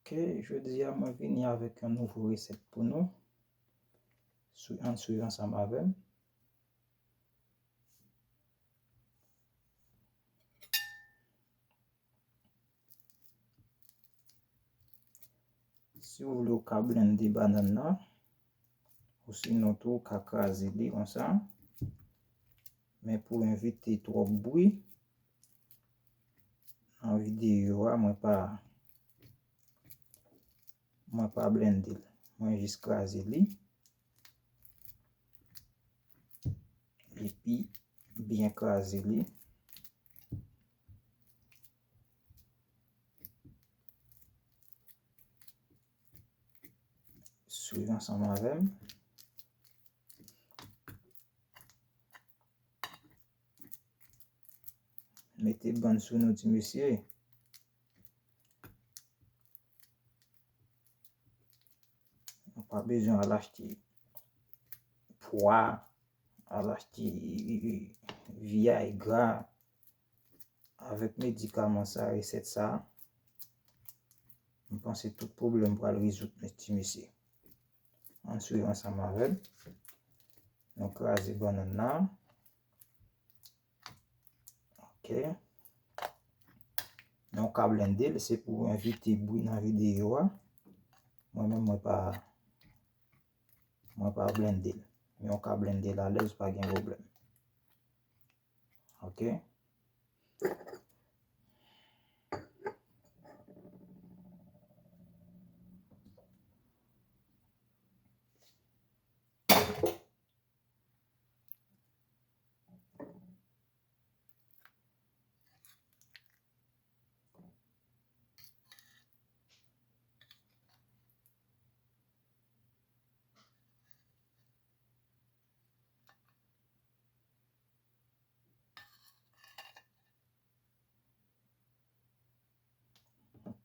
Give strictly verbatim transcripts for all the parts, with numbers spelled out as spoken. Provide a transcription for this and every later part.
Ok, jodi a mwen vini avèk yon nouvo resèt pou nou. Swi-, ann swiv ansanm avè m. Si w vle, w ka blende bannann nan, ou sinon tou, w ka kraze li konsa. Men pou evite twòp bri nan videyo a, mwen pa, mwen pa blende l. Mwen jis kraze li. Epi, byen kraze li. Swiv ansanm avè m. Mete bann sou nou, ti mesye. Nou pa bezwen al achte pwa, al achte Viagra. Avèk medikaman sa, resèt sa, m panse tout pwoblèm pral rezoud, ti mesye. Ann swiv ansanm avè m. Nou kraze bannann nan. Ok. Men w ka blende l, se pou evite bri nan videyo a. Mwen menm, mwen pa, mwen pa blende l. Men w ka blende l alèz, pa gen pwoblèm. Ok.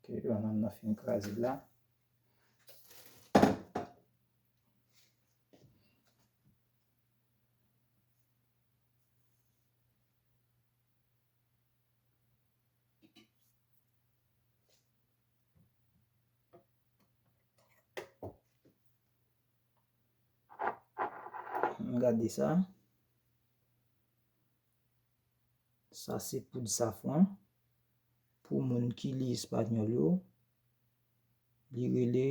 Ok, bannann nan fin kraze la. Gade sa. Sa se poud safran. Pou moun ki li espanyòl yo, li rele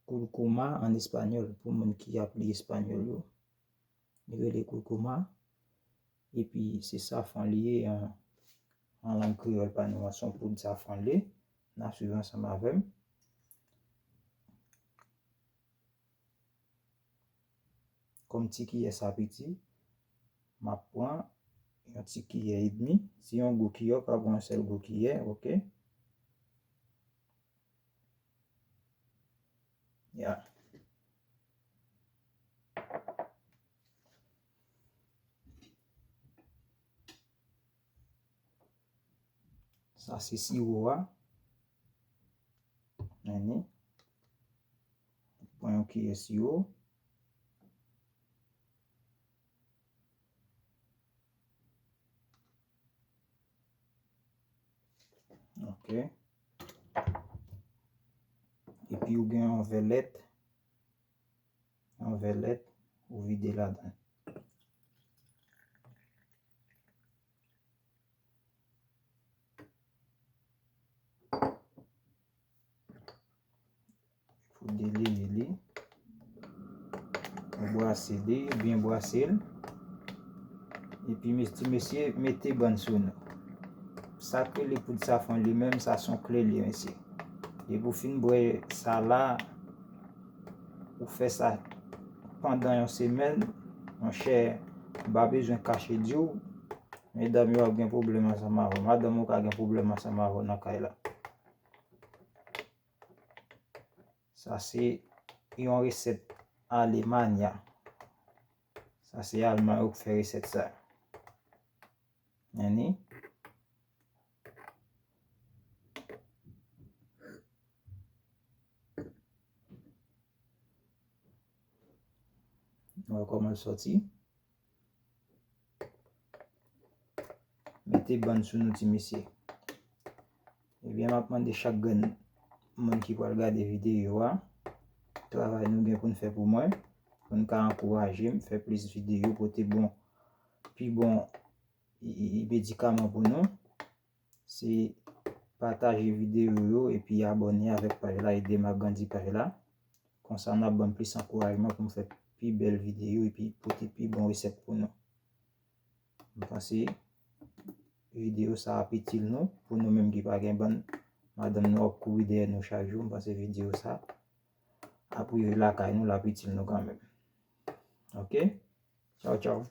curcuma an espanyòl, pou moun ki ap li espanyòl yo. Li rele curcuma. Epi se safran li ye, an, an lang kreyòl pa nou an, se yon poud safran li ye. N a swiv ansanm avè m. Kòm ti kiyè sa piti, m ap pran yon ti kiyè edmi. Si yon gwo kiyè, w ka pran yon sèl gwo kiyè, ok? Ya. Sa se siwo a. Men ni. Pran yon kiyè siwo. Ok. Epi ou gen yon vè lèt. Yon vè lèt, ou vide ladan. Pou deleye li, ou brase li, byen brase l. Epi, mes-, ti mesye, mete bann sou nou. Sa k rele poud safran li menm, sa se yon kle li, mesye. Depi w fin bwè sa la, ou fè sa pandan yon semèn, monchè, m pa bezwen kache di w, medam yo ap gen pwoblèm ansanm avè w. Madanm ou ka gen pwoblèm ansanm avè w nan kay la. Sa se yon resèt Alemanya. Sa se Alman yo k fè resèt sa. Men ni. Nou wè kòman l sòti. Mete bann sou nou, ti mesye. Ebyen, m ap mande chak grenn moun ki pral gade videyo a. Travay nou gen pou n fè pou mwen, pou n ka ankouraje m fè plis videyo, pote bon, pi bon i- i- i medikaman pou nou. Se pataje videyo yo epi abòne avèk paj la, ede m agrandi paj la. Konsa n ap ban m plis ankourajman pou m fè pi bèl videyo epi pote pi bon resèt pou nou. M panse videyo sa ap itil nou, pou nou menm ki pa gen bann, madanm nou ap kouri dèyè nou chak jou, m panse videyo sa ap rive lakay nou, l ap itil nou kanmenm. Ok? Tchaw, tchaw.